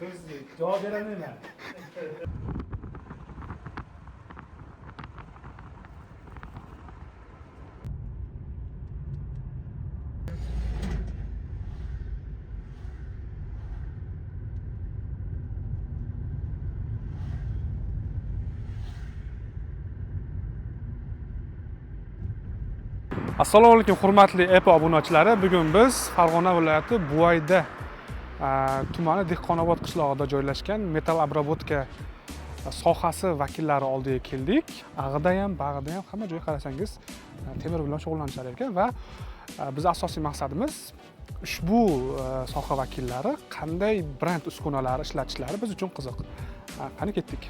Javob berolmayman. Assalomu alaykum hurmatli EPA obunachilari. Bugun biz Farg'ona viloyati Buvayda tumani Dehqonobod qishlog'ida joylashgan metal обработка sohasi vakillari oldiga keldik. Ag'ida ham, bag'ida ham hamma joyga qarasangiz temir bilan shug'ullanishar ekan va biz asosiy maqsadimiz ushbu soha vakillari qanday brend uskunalari ishlatishlari biz uchun qiziq. Qani ketdik.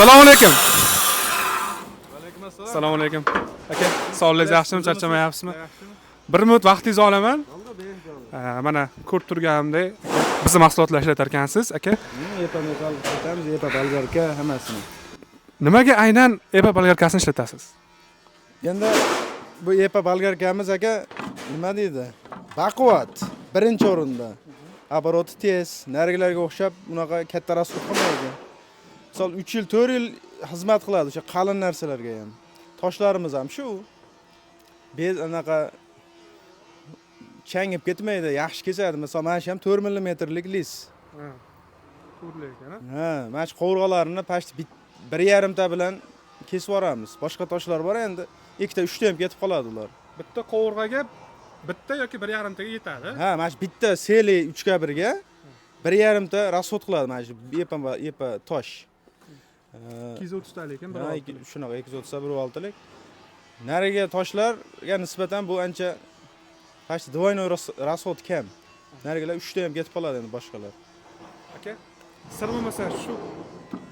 Assalomu alaykum. Assalomu alaykum. Aka, sog'ligingiz yaxshimi, charchamayapsizmi? Bir minut vaqtingizni olaman. Mana ko'rib turganimdek, bizni mahsulotlar ishlatar ekansiz, aka. EPA metal ishlatamiz, EPA bolgarka hammasini. Nimaga aynan EPA bolgarkasini ishlatasiz? Endi bu EPA bolgarkamiz aka nima deydi? Baquvvat birinchi o'rinda. Обороти tez, narigilarga o'xshab unaqa katta расход qilmaydi. Misol 3 yil, 4 yil xizmat qiladi o'sha qalin narsalarga ham. Toshlarimiz ham shu. Bez anaqa changib ketmaydi, yaxshi kesadi. Misol mana shu ham 4 millimetrlik lis. To'g'ri ekan. Ha, mana shu qovurg'alarini почти 1,5 ta bilan kesib yuboramiz. Boshqa toshlar bor endi, ikkita, uchta ham ketib qoladi ular. Bitta qovurg'aga bitta yoki 1,5 taga yetadi. Ha, mana shu bitta seli 3 ga 1 ga 1,5 ta расход qiladi mana shu EPA tosh. 230 talik ekan, Ha, shunaqa 230 ta 1,6lik. Narigi toshlarga nisbatan bu ancha почти двойной расход kam. Narigilar 3 ta ham ketib qoladi endi boshqalar. Aka, sir bo'lmasa shu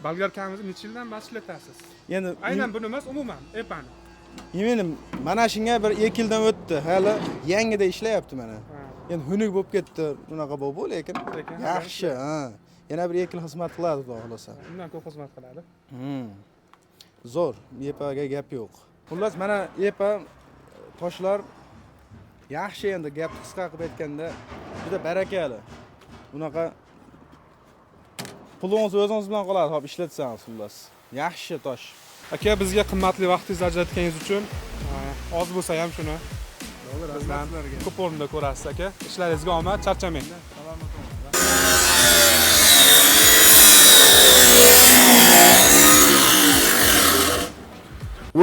bolgarkamizni necha yildan beri ishlatasiz? Endi Aynan buni emas, umuman EPAni. Endi mana shunga bir 2 yildan o'tdi. Hali yangida ishlayapti mana. Endi xunuk bo'lib ketdi, unaqa bo'lib, lekin Lekin yaxshi, ha. Yana bir 2 yil xizmat qiladi, xudo xohlasa. Undan ko'p xizmat qiladi. Zo'r, EPAga gap yo'q. Xullas, mana EPA toshlar yaxshi endi gap qisqa qilib aytganda juda barakali. Unaqa pulingiz o'zingiz bilan qoladi, hop ishlatsangiz xullas. Yaxshi tosh. Aka, bizga qimmatli vaqtingizni ajratganingiz uchun oz bo'lsa ham shuni bizdan ko'p o'rinda ko'rasiz aka. Ishlaringizga omad, charchamang.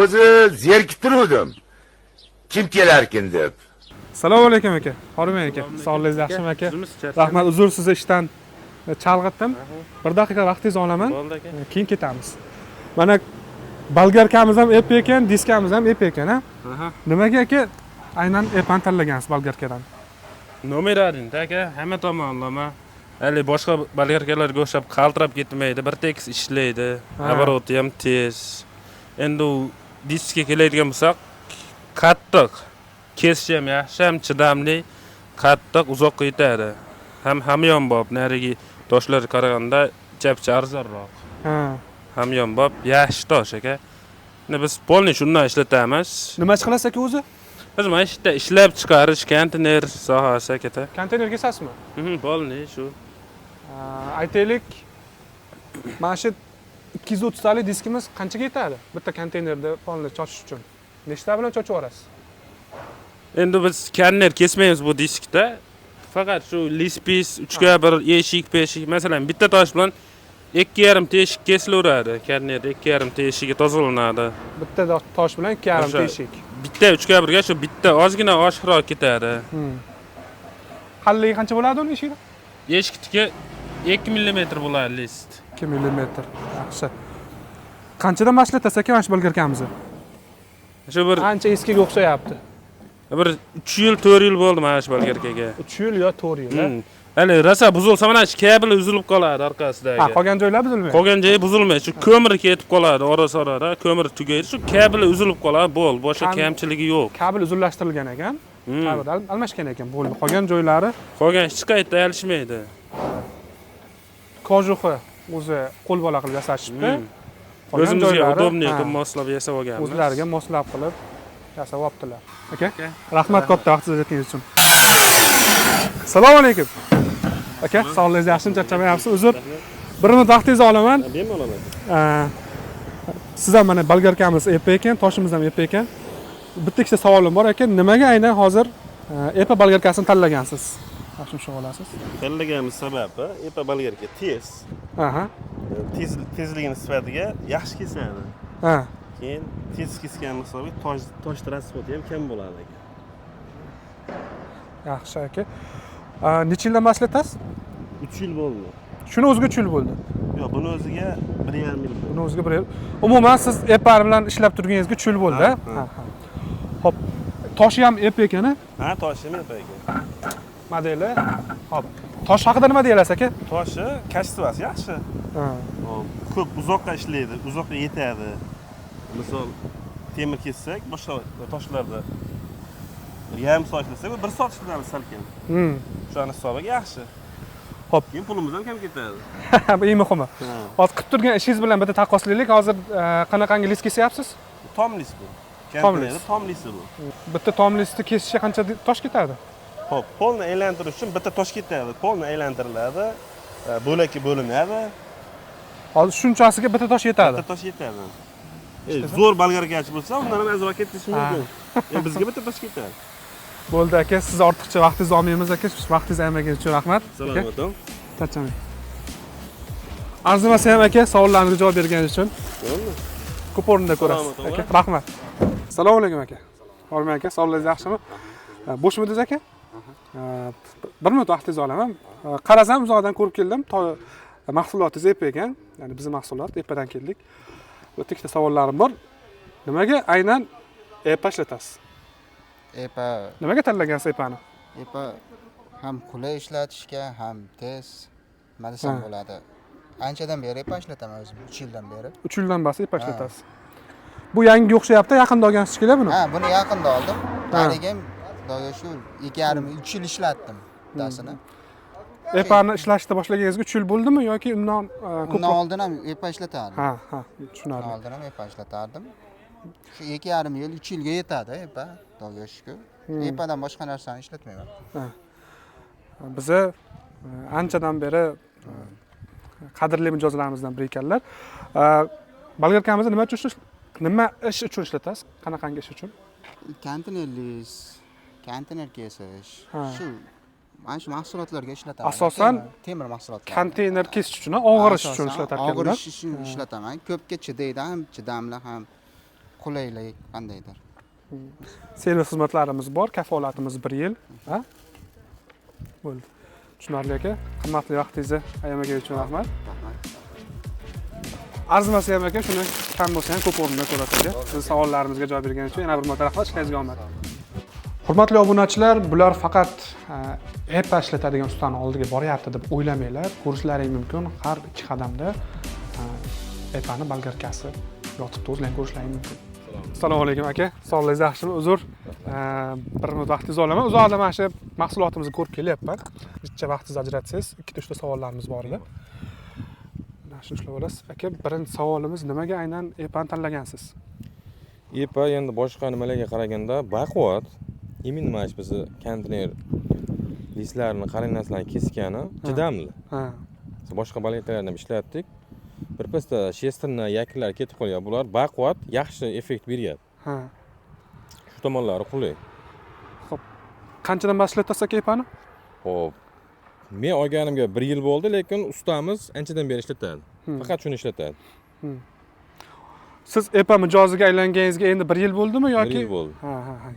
O'zi zerikib turuvdim. Kim kelarkin deb. Assalomu alaykum aka. Hormang aka. Sog'ligingiz yaxshimi aka? Rahmat, uzr sizni ishdan chalg'itdim. Bir daqiqa vaqtingizni olaman. Bo'ldi aka. Keyin ketamiz. Mana bolgarkamiz ham EP ekan, diskamiz ham EP ekan, ha? Nimaga aka aynan EPAni tanlagansiz bolgarkadan? Nomer 1 aka, hamma tomonlama. Hali boshqa bolgarkalarga o'xshab qaltirab ketmaydi, bir tekis ishlaydi. Обороти ham tez. Endi u diskga keladigan bo'lsak, qattiq. Kesishi ham yaxshi, ham chidamli, qattiq, uzoqqa yetadi. Ham hamyonbop narigi toshlarga qaraganda chapcha arzonroq. Hamyonbop yaxshi tosh aka. Endi biz полный shundan ishlatamiz. Nima ish qilasiz aka o'zi? Biz mana shu yerda ishlab chiqarish konteyner sohasi akada. Konteyner kesasizmi? Полный shu. Aytaylik, mana shu 230 talik diskimiz qanchaga yetadi? Bitta konteynerda polni chochish uchun. Nechta bilan chochib yuborasiz? Endi biz konteyner kesmaymiz bu diskda. Faqat shu lispis 3 ga 1 eshik peshik, masalan, bitta tosh bilan 2,5 teshik kesilaveradi. Konteynerda 2,5 teshigi tozalanadi. Bitta tosh bilan 2,5 O'sha teshik. Bitta 3 ga 1 ga shu bitta ozgina oshiqroq ketadi. Qalinligi qancha bo'ladi uni eshigida? Eshikniki 2 millimetr bo'ladi list. 2 millimetr. Yaxshi. Qanchadan ishlatasiz aka mana shu bolgarkamizni? Shu bir ancha eskiga o'xshayapti. Bir 3 yil, 4 yil bo'ldi mana shu bolgarkaga. 3 yil yo 4 yil. Hali rosa buzilsa mana shu kabeli uzilib qoladi orqasidagi. Ha, qolgan joylar buzilmaydi. Qolgan joyi buzilmaydi. Shu ko'mir ketib qoladi ora-sorada, ko'mir tugaydi, shu kabeli uzilib qoladi, bo'ldi. Boshqa kamchiligi yo'q. Kabel uzunlashtirilgan ekan. Kabel almashgan ekan, bo'ldi. Qolgan joylari Qolgan hech qayerda alishmaydi. Kojuxi o'zi qo'l bola qilib yasashibdi. Qolgan O'zimizga joylari, удобный ha, qilib moslab yasab olganmiz. O'zlariga moslab qilib yasab olibdilar. Aka, rahmat katta vaqtingizni ajratganingiz uchun. Assalomu alaykum. Aka, sog'ligingiz yaxshimi, charchamayapsiz? Uzr. Bir minut vaqtingizni olaman. Bemalol. Siz ham mana bolgarkamiz epa ekan, toshimiz ham epa ekan. Bitta ikkita savolim bor aka, nimaga aynan hozir epa bolgarkasini tanlagansiz? Mana shuni olasiz. Tanlaganimiz sababi epa bolgarka tez. Aha. Tezligini sifatiga yaxshi kesadi. Ha. Keyin tez kesgan hisobiga tosh transporti ham kam bo'ladi aka. Yaxshi aka. Necha yildan ishlatasiz? 3 yil bo'ldi. Shuni o'ziga 3 yil bo'ldi. Yo'q, buni o'ziga 1,5 yil bo'ldi. Buni o'ziga 1 yil. Umuman siz epa bilan ishlab turganingizga 3 yil bo'ldi, ha? Xo'p, toshi ham epa ekan, a? Ha, toshi ham epa ekan. Modeli. Xo'p. Tosh haqida nima deyilasiz aka? Toshi kачествоsi yaxshi. Ha. Xo'p, ko'p uzoqqa ishlaydi, uzoqqa yetadi. Misol temir kessak, boshqa toshlarda 1,5 soat ishlasak, 1 soat ishlatamiz salkam. O'shani hisobiga yaxshi. Xo'p. Keyin pulimiz ham kam ketadi. Bu eng muhimi. Hozir qilib turgan ishingiz bilan bitta taqqoslaylik. Hozir qanaqangi list kesyapsiz? Tom list bu. Tom list. Tom listi bu. Bitta tom listni kesishga qancha tosh ketadi? Xo'p, polni aylantirish uchun bitta tosh ketadi. Polni aylantiriladi, bo'lakka bo'linadi. Hozir shunchasiga bitta tosh yetadi. Bitta tosh yetadi. Zo'r bolgarkachi bo'lsa, undan ham ozroq ketishi mumkin. Bizga bitta tosh ketadi. Bo'ldi aka, siz ortiqcha vaqtingizni olmaymiz aka, vaqtingizni ayamagingiz uchun rahmat. Salomat bo'ling. Charchamang. Arzimasa ham aka, savollarimizga javob berganingiz uchun. Bo'ldi. Ko'p o'rinda ko'rasiz. Aka, rahmat. Assalomu alaykum aka. Hormang aka, sog'ligingiz yaxshimi? Bo'shmidingiz aka? Bir minut vaqtingizni olaman. Qarasam uzoqdan ko'rib keldim. Mahsulotingiz epa ekan. Ya'ni bizning mahsulot epadan keldik. Bitta ikkita savollarim bor. Nimaga aynan epa ishlatasiz? Epa. Nimaga tanlagansiz epani? Epa ham qulay ishlatishga, ham tez, nima desam bo'ladi. Anchadan beri epa ishlataman o'zim, 3 yildan beri. 3 yildan beri epa ishlatasiz. Bu yangi o'xshayapti, yaqinda olgansiz shekilli buni? Ha, buni yaqinda oldim. Tariga ham xudoga shukur 2,5-3 yil ishlatdim bittasini. Epani ishlashni boshlaganingizga 3 yil bo'ldimi yoki undan ko'proq? Undan oldin ham epa ishlatardim. Ha, ha, tushunarli. Undan oldin ham epa ishlatardim. Shu 2,5 yil, 3 yilga yetadi epa, xudoga shukur. Epadan boshqa narsani ishlatmayman. Biza anchadan beri qadrli mijozlarimizdan biri ekanlar. Bolgarkamizni nima uchun nima ish uchun ishlatasiz? Qanaqangi ish uchun? Konteyner list, konteyner kesish. Shu mana shu mahsulotlarga ishlataman. Asosan temir mahsulotlari. Konteyner kesish uchun, og'ir ish uchun ishlatar ekanlar. Og'ir ish uchun ishlataman. Ko'pga chidaydi ham, chidamli ham, qulaylik qandaydir. Servis xizmatlarimiz bor, kafolatimiz 1 yil, ha? Bo'ldi. Tushunarli aka. Qimmatli vaqtingizni ayamaganingiz uchun rahmat. Rahmat. Arzimasa ham aka, shuni kam bo'lsa ham ko'p o'rinda ko'rasiz aka. Siz savollarimizga javob berganingiz uchun yana bir marta rahmat, ishlaringizga omad. Hurmatli obunachilar, bular faqat epa ishlatadigan ustani oldiga boryapti deb o'ylamanglar. Ko'rishlaring mumkin, har ikki qadamda epani bolgarkasi yotibdi, o'zlaring ko'rishlaring mumkin. Assalomu alaykum aka, sog'ligingiz yaxshimi? Uzr, bir minut vaqtingizni olaman. Uzoqdan mana shu mahsulotimizni ko'rib kelyapman. Bitta vaqtingizni ajratsangiz, ikkita uchta savollarimiz bor edi. Mana shuni ushlab olasiz. Aka, birinchi savolimiz, nimaga aynan epani tanlagansiz? Epa endi boshqa nimalarga qaraganda baquvvat. Именно mana shu bizni konteyner listlarini, qalin narsalarni keskani chidamli. Boshqa bolgarkalarni ham ishlatdik. Bir pasda shesterni yakunlar ketib qolgan. Bular baquvvat, yaxshi effekt beryapti. Shu tomonlari qulay. Xo'p, qanchadan boshlatasiz aka epani? Xo'p, men olganimga 1 yil bo'ldi, lekin ustamiz anchadan beri ishlatadi. Faqat shuni ishlatadi. Siz epa mijoziga aylanganingizga endi 1 yil bo'ldimi yoki? 1 yil bo'ldi. Ha.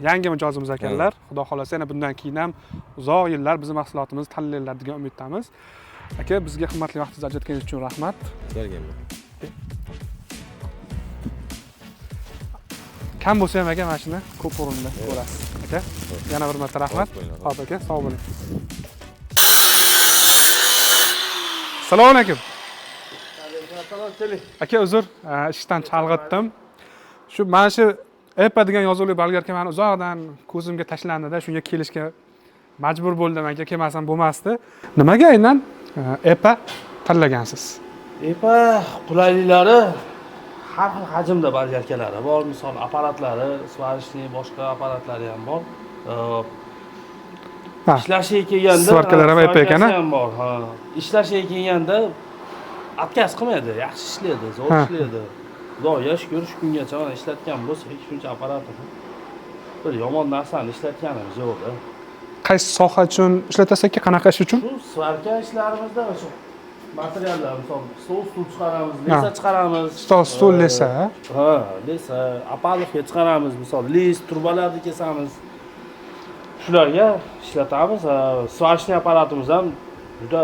Yangi mijozimiz ekanlar. Xudo xolasa yana bundan keyin ham uzoq yillar bizning mahsulotimizni tanlaylar degan umiddamiz. Aka, bizga qimmatli vaqtingizni ajratganingiz uchun rahmat. Sizlarga ham. Kam bo'lsa ham aka mana shuni ko'p o'rinda ko'rasiz. Aka, yana bir marta rahmat. Xo'p aka, sog' bo'ling. Assalomu alaykum. Aka, uzr, ishdan chalg'itdim. Shu mana shu EPA degan yozuvli bolgarka meni uzoqdan ko'zimga tashlandida, shunga kelishga majbur bo'ldim aka, kelmasam bo'lmasdi. Nimaga aynan EPA tanlagansiz? EPA qulayliklari har xil hajmda bolgarkalari bor, misol apparatlari, svarочный boshqa apparatlari ham bor. Ishlashiga kelganda svarkalar ham EPA ekan, ham bor, ha. Ishlashiga kelganda отказ qilmaydi, yaxshi ishlaydi, zo'r ishlaydi. Xudoga shukr, shu kungacha mana ishlatgan bo'lsak, shuncha apparatini bir yomon narsani ishlatganimiz yo'q-da. Qaysi soha uchun ishlatasiz aka, qanaqa ish uchun? Shu svarka ishlarimizda shu materiallar, misol stol, stul chiqaramiz, lesa chiqaramiz. Stol, stul, lesa. Ha, lesa, apalovka chiqaramiz, misol list, trubalarni kesamiz. Shularga ishlatamiz. Svarочный apparatimiz ham juda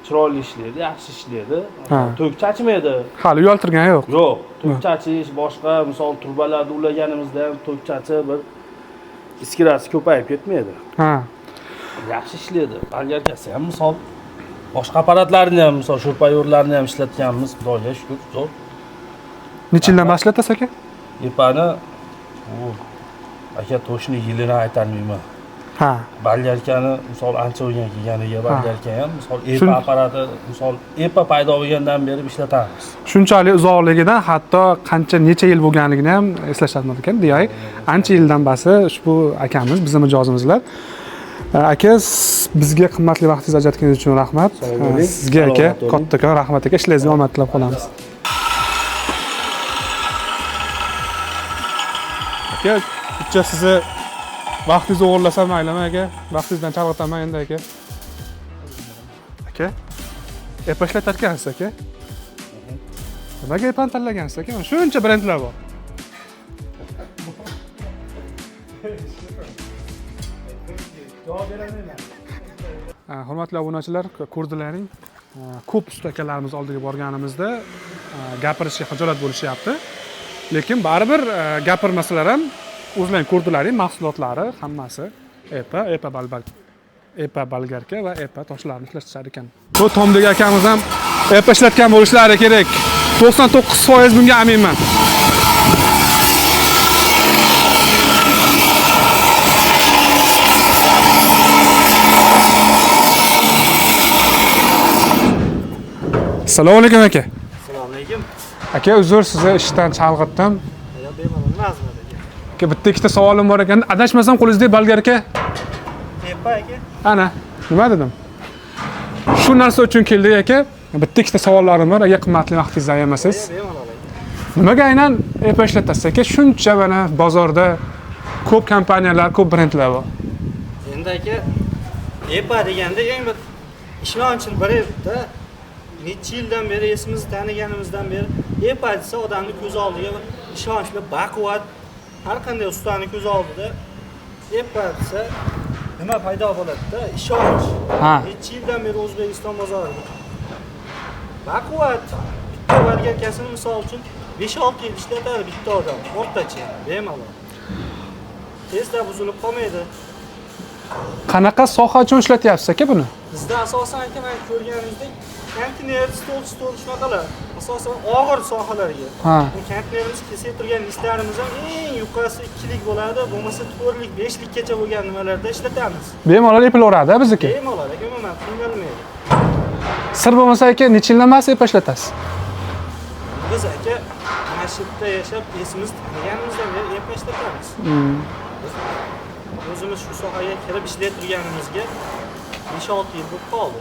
chiroyli ishlaydi, yaxshi ishlaydi. Tok chachmaydi. Hali uyaltirgani yo'q. Yo'q, tok chachish boshqa, misol trubalarni ulaganimizda ham tok chachib bir iskrasi ko'payib ketmaydi. Ha. Yaxshi ishlaydi. Bolgarkasi ham misol boshqa apparatlarni ham, misol sho'rpayo'rlarni ham ishlatganmiz, Xudoga shukr, zo'r. Necha yildan boshlab ishlatasiz aka? EPAni aka to'shni yilini aytolmayman. Ha. Bolgarkani misol ancha o'rgan kelganiga bolgarka ham misol EPA apparati, misol EPA paydo bo'lgandan beri ishlatamiz. Shunchalik uzoqligidan hatto qancha necha yil bo'lganligini ham eslashadi ekan. Demak, ancha yildan basi ushbu akamiz, bizning mijozimizlar. Aka, bizga qimmatli vaqtingizni ajratganingiz uchun rahmat. Sizga aka kattakon rahmat aka, ishlaringizga omad tilab qolamiz. Aka, bitta sizni vaqtingizni o'g'irlasam maylimi aka? Vaqtingizdan chalg'itaman endi aka. Aka, EPA ishlatarkansiz aka? Nimaga EPAni tanlagansiz aka? Shuncha brendlar bor. Javob beraman. Hurmatli obunachilar, ko'rdilaring, ko'p usta akalarimiz oldiga borganimizda gapirishga xijolat bo'lishyapti. Lekin baribir gapirmasalar ham o'zlaring ko'rdilaring, mahsulotlari hammasi EPA, EPA bolgarka va EPA toshlarni ishlatishar ekan. Bu tomdagi akamiz ham EPA ishlatgan bo'lishlari kerak. 99% bunga aminman. Assalomu alaykum aka. Assalomu alaykum. Aka, uzr, sizni ishdan chalg'itdim. Yo'q, bemalol, nima azmat aka. Aka, bitta ikkita savolim bor ekan. Adashmasam qo'lingizdagi bolgarka EPA aka. Ana, nima dedim? Shu narsa uchun keldik aka. Bitta ikkita savollarim bor. Agar qimmatli vaqtingizni ayamasangiz. Bemalol aka. Nimaga aynan EPA ishlatasiz aka? Shuncha mana bozorda ko'p kompaniyalar, ko'p brendlar bor. Endi aka, EPA deganda eng bir ishonchli brendda. Necha yildan beri esimizni taniganimizdan beri EPA desa odamning ko'z oldiga bir ishonchli, baquvvat, har qanday ustaning ko'z oldida EPA desa nima paydo bo'ladi-da? Ishonch. Necha yildan beri O'zbekiston bozorida baquvvat bitta bolgarkasini misol uchun 5-6 yil ishlatadi bitta odam, o'rtacha, bemalol. Tezda buzilib qolmaydi. Qanaqa soha uchun ishlatyapsiz aka buni? Bizda asosan aka mana ko'rganingizdek konteyner, stol shunaqalar, asosan og'ir sohalarga. Bu konteynerimiz kesib turgan listlarimiz ham eng yuqorisi 2lik bo'ladi, bo'lmasa 4lik, 5likkacha bo'lgan nimalarda ishlatamiz. Bemalol epilaveradi bizniki. Bemalol aka, umuman qiynalmaydi. Sir bo'lmasa aka, necha yildan beri EPA ishlatasiz? Biz aka mana shu yerda yashab, esimiz taniganimizdan beri EPA ishlatamiz. Biz o'zimiz shu sohaga kirib ishlay turganimizga 5-6 yil bo'lib qoldi.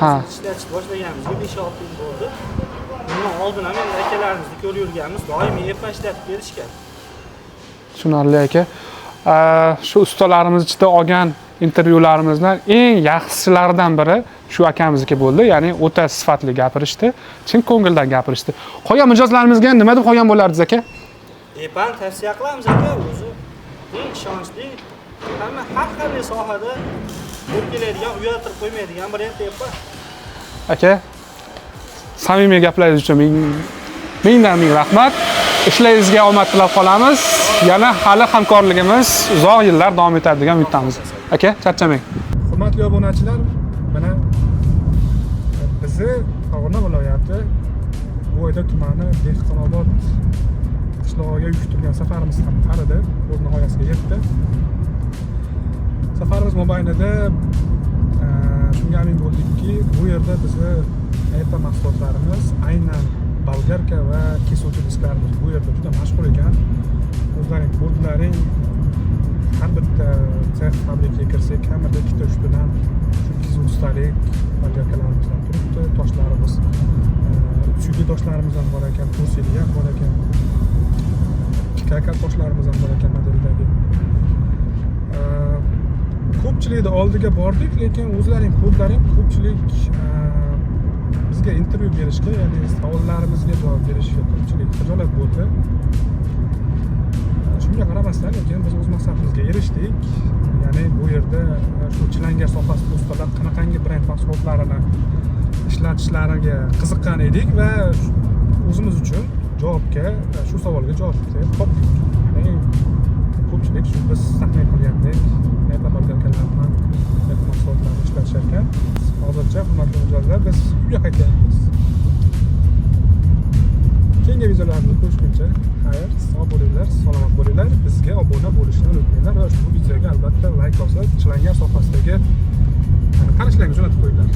Ha. Ishlatishni boshlaganimizga 5-6 yil bo'ldi. Bundan oldin ham endi akalarimizni ko'rib yurganmiz, doimiy EPA ishlatib kelishgan. Tushunarli aka. Shu ustalarimiz ichida olgan intervyularimizdan eng yaxshilaridan biri shu akamizniki bo'ldi. Ya'ni o'ta sifatli gapirishdi, chin ko'ngildan gapirishdi. Qolgan mijozlarimizga nima deb qolgan bo'lardingiz aka? EPAni tavsiya qilamiz aka, o'zi eng ishonchli, hamma har qanday sohada ko'p keladigan, uyaltirib qo'ymaydigan brend EPA. Aka, samimiy gaplaringiz uchun mingdan ming rahmat. Ishlaringizga omad tilab qolamiz. Yana hali hamkorligimiz uzoq yillar davom etadi degan umiddamiz. Aka, charchamang. Hurmatli obunachilar, mana bizni Farg'ona viloyati Buvayda tumani Dehqonobod qishlog'iga uyushtirgan safarimiz ham qaridi, o'z nihoyasiga yetdi. Safarimiz mobaynida shunga amin bo'ldikki, bu yerda bizni EPA mahsulotlarimiz, aynan bolgarka va kesuvchi disklarimiz bu yerda juda mashhur ekan. O'zlaring ko'rdilaring, har bitta sex fabrikaga kirsak, kamida ikkita uchtadan shu kesuvchi disklik bolgarkalarimizdan turibdi. Toshlarimiz, suyli toshlarimiz ham bor ekan, to'rsili ham bor ekan, kaka toshlarimiz ham bor ekan modeldagi. Ko'pchilikni oldiga bordik, lekin o'zlaring ko'rdilaring, ko'pchilik bizga intervyu berishga, ya'ni savollarimizga javob berishga ko'pchilik xijolat bo'ldi. Shunga qaramasdan, lekin biz o'z maqsadimizga erishdik. Ya'ni bu yerda shu chilangar sohasida ustalar qanaqangi brend mahsulotlarini ishlatishlariga qiziqqan edik va o'zimiz uchun javobga, shu savolga javob topdik. Ya'ni ko'pchilik shu biz taxmin qilgandek EPA bolgarkalarni, EPA mahsulotlarini ishlatishar ekan. Hozircha, hurmatli mijozlar, biz uyga qaytyapmiz. Keyingi videolarimizda ko'rishguncha xayr, sog' bo'linglar, salomat bo'linglar. Bizga obuna bo'lishni unutmanglar va ushbu videoga albatta layk bosib, chilangar sohasidagi tanishlaringizga jo'natib qo'yinglar.